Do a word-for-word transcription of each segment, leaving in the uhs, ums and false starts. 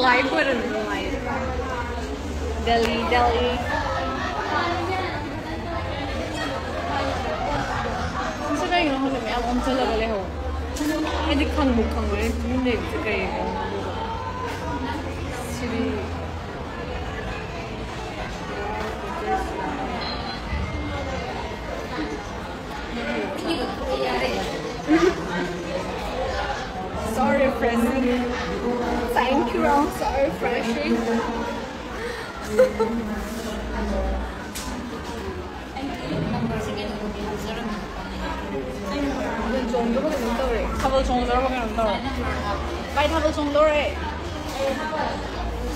Life ꯑꯣꯏꯔꯝꯗ꯭ꯔꯣ life? Delhi, Delhi. ꯁꯤ ꯀꯩꯒꯤꯅꯣ ꯈꯪꯗꯦ, ꯃꯌꯥꯝ ꯑꯣꯝꯁꯤꯜꯂꯒ ꯂꯩꯍꯧꯋꯦ꯫ ꯑꯩꯗꯤ ꯈꯪꯕꯨ ꯈꯪꯉꯨꯔꯦ, ꯇꯨꯃꯤꯟ ꯂꯩꯕꯁꯦ ꯀꯩꯒꯤꯅꯣ? ꯁꯤꯗꯤ꯫ So refreshing. Thank you, Ram. So refreshing. ꯊꯥꯕꯜ ꯆꯣꯡꯗꯧꯔꯕ ꯀꯩꯅꯣꯝ ꯇꯧꯔꯦ꯫ ꯚꯥꯏ, ꯊꯥꯕꯜ ꯆꯣꯡꯗꯧꯔꯦ꯫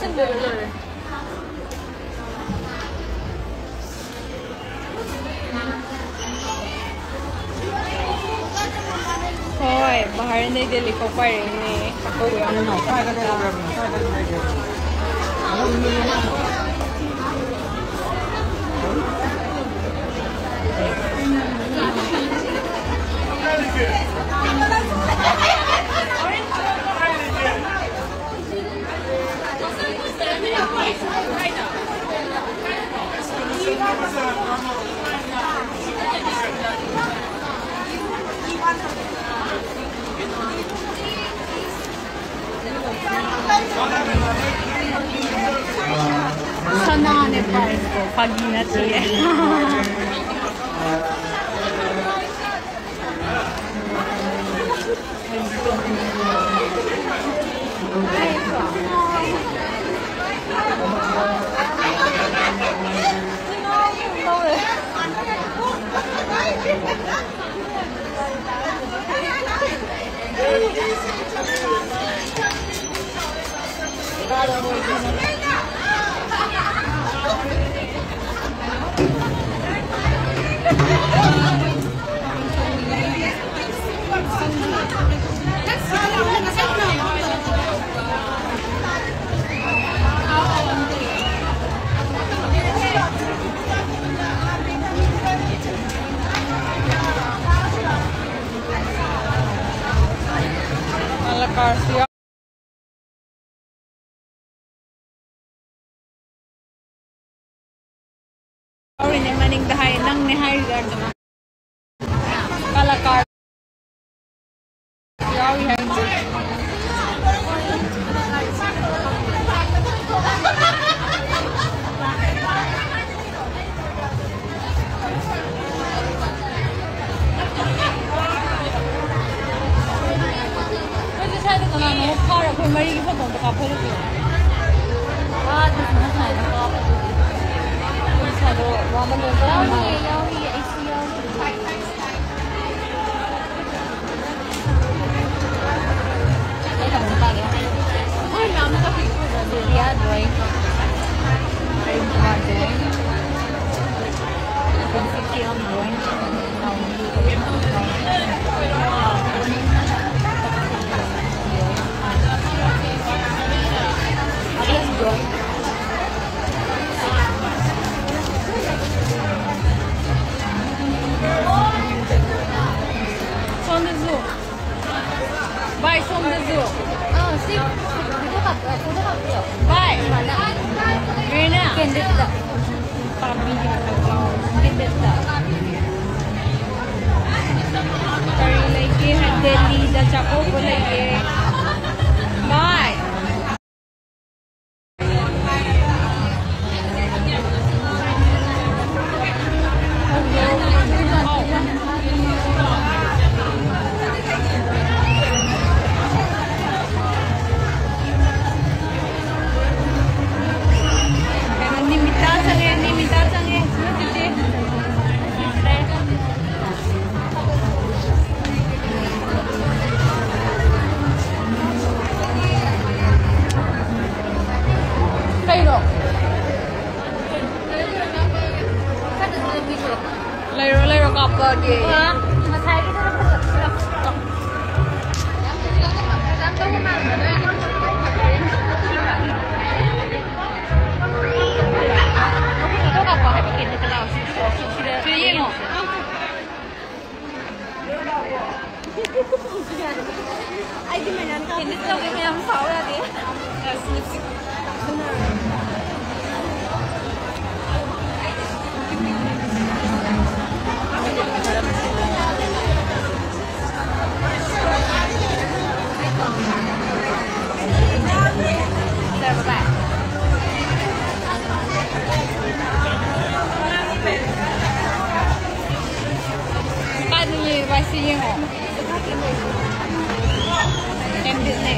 ꯁꯤꯟꯗꯣꯏ ꯂꯣꯏꯔꯦ꯫ ꯍꯣꯏ, ꯕꯍꯥꯔꯦꯟꯗꯩ ꯗꯦꯜꯂꯤ ꯐꯥꯎ ꯄꯥꯏꯔꯛꯏꯅꯦ꯫ ꯁꯅꯥꯅꯦ ꯄꯥꯏꯔꯤꯁꯦ, ꯐꯥꯒꯤ ꯅꯠꯇꯤꯌꯦ꯫ ꯌꯥꯎꯔꯤꯅꯦ ꯃꯅꯤꯡꯗ ꯍꯥꯏ, ꯅꯪꯅꯦ ꯍꯥꯏꯔꯤꯗꯣ ꯑꯗꯨꯝ꯫ ꯀꯂꯥꯀꯥꯔ ꯌꯥꯎꯔꯤ ꯍꯥꯏ꯫ ꯑꯩꯈꯣꯏꯁꯦ ꯁ꯭ꯋꯥꯏꯗ ꯀꯅꯥꯅꯣ ꯐꯥꯔ ꯑꯩꯈꯣꯏ ꯃꯔꯤꯒꯤ ꯐꯣꯇꯣ ꯑꯝꯇ ꯀꯥꯞꯍꯜꯂꯨꯁꯦ꯫ ꯑꯥ, ꯑꯗꯨ ꯁꯨꯃꯥꯏꯅ ꯁꯨꯃꯥꯏꯅ ꯀꯥꯞꯄꯗꯨꯗꯤ꯫ ꯑꯩꯈꯣꯏ ꯁ꯭ꯋꯥꯏꯗ ꯋꯥꯃꯟꯗꯅ ꯌꯥꯎꯔꯤꯌꯦ, ꯌꯥꯎꯔꯤꯌꯦ, ꯑꯩꯁꯨ ꯌꯥꯎꯔꯤ꯫ ꯑꯩ ꯀꯩꯅꯣꯝ ꯇꯥꯒꯦ꯫ ꯑꯩꯈꯣꯏ ꯃꯌꯥꯝꯅ ꯀꯥꯞꯄꯤꯁꯦ ꯐꯖꯗꯦ꯫ ꯌꯥꯗ꯭ꯔꯣ ꯑꯩ? ꯑꯩ ꯅꯨꯡꯉꯥꯏꯇꯦ꯫ ꯁꯣꯝꯗꯁꯨ꯫ ꯚꯥꯏ, ꯁꯣꯝꯗꯁꯨ꯫ ꯑꯥ, ꯁꯤ ꯐꯣꯇꯣ ꯀꯥꯞ-, ꯐꯣꯇꯣ ꯀꯥꯞꯄꯤꯌꯣ꯫ ꯚꯥꯏ꯫ ꯁꯨꯃꯥꯏꯅ꯫ ꯔꯦꯅꯥ꯫ ꯀꯦꯟꯗꯤꯠꯇ꯫ ꯄꯥꯝꯕꯤꯒꯤ ꯃꯊꯛꯇ꯫ ꯀꯦꯟꯗꯤꯠꯇ꯫ ꯀꯔꯤ ꯂꯩꯒꯦ? ꯗꯦꯜꯂꯤꯗ ꯆꯥꯛꯀꯧꯕ ꯂꯩꯌꯦ꯫ ꯚꯥꯏ꯫ ꯀꯩꯅꯣ, ꯅꯤꯃꯤꯇꯥ ꯆꯪꯉꯦ, ꯅꯤꯃꯤꯇꯥ ꯆꯪꯉꯦ꯫ ꯆꯤꯆꯦ꯫ ꯀꯩꯅꯣ? ꯂꯩꯔꯣ, ꯂꯩꯔꯣ, ꯀꯥꯞꯄꯛꯑꯒꯦ꯫ ꯉꯁꯥꯏꯒꯤꯗꯨꯅ ꯐꯖꯕ꯫ ꯐꯣꯇꯣ ꯀꯥꯞꯄꯣ ꯍꯥꯏꯕ ꯀꯦꯟꯗꯤꯠꯇ ꯂꯥꯛꯑꯣ꯫ ꯁꯤ, ꯁꯤ, ꯁꯤꯗ ꯁꯤ ꯌꯦꯡꯉꯣ꯫ ꯑꯩꯗꯤ ꯃꯌꯥꯝ ꯃꯌꯥꯝ ꯁꯥꯎ ꯌꯥꯗꯦ꯫ ꯀꯥꯏꯗ ꯌꯦꯡꯉꯤꯕ? ꯁꯤ ꯌꯦꯡꯉꯣ꯫ ꯀꯦꯟꯗꯤꯠꯅꯦ꯫